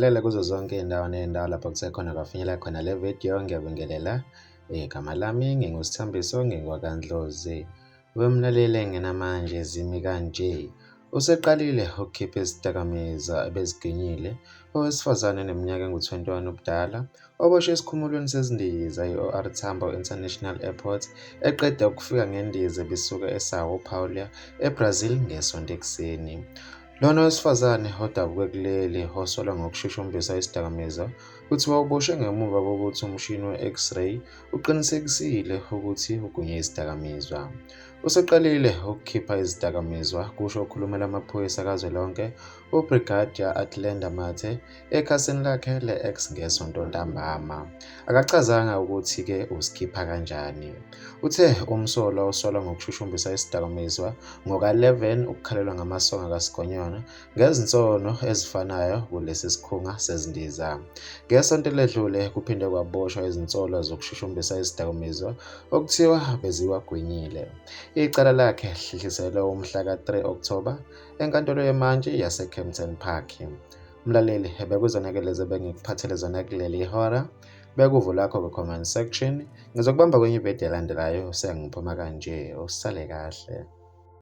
Ngiyabingelela kuzo zonke iy'ndawo ney'ndawo lapho kuthe khona kwafinyelela khona le video, ngiyabingelela. Igama lami nginguSithembiso ngingwakaNdlozi. Wemlaleli enginamanje zimi kanje. Useqalile ukukhipha izidakamizwa ebeziginyile owesifazane oneminyaka engu-21 ubudala oboshwe esikhumulweni sezindiza i-OR Tambo International Airport eqeda ukufika ngendiza ebisuka eSao Paulo eBrazil ngeSonto ekuseni. Lona wesifazane odabuke kuleli osolwa ngokushushumbisa isidakamizwa kuthiwa uboshwe ngemuva kokuthi umshini we-X-ray uqinisekisile ukuthi ugwinye isidakamizwa. Useqalile ukukhipha izidakamizwa, kusho okhulumela amaphoyisa kazwelonke uBrigadier Athlenda Mathe ekhasini lakhe le-X ngeSonto ntambama. Akachazanga ukuthi-ke usikhipha kanjani. Uthe umsolwa osolwa ngokushushumbisa isidakamizwa ngoka-11 ukukhalelwa ngamasongo kaSigonyana ngezinsono ezifanayo kulesi sikhunga sezindiza. Ngesonto eledlule kuphinde kwaboshwa izinsolo zokushushumbisa izidakamizwa okuthiwa beziwagwinyile. Icala lakhe lihlehliselwe umhla ka-3 Okthoba eNkantolo yeMantshi yaseKempton Park. Mlaleli, bekuzona-ke lezi ebengikuphathele zona kuleli hora. Beka uvo lwakho kwi-comment section. Ngizokubamba kwenye ividiyo elandelayo sengiphuma kanje. Usale kahle.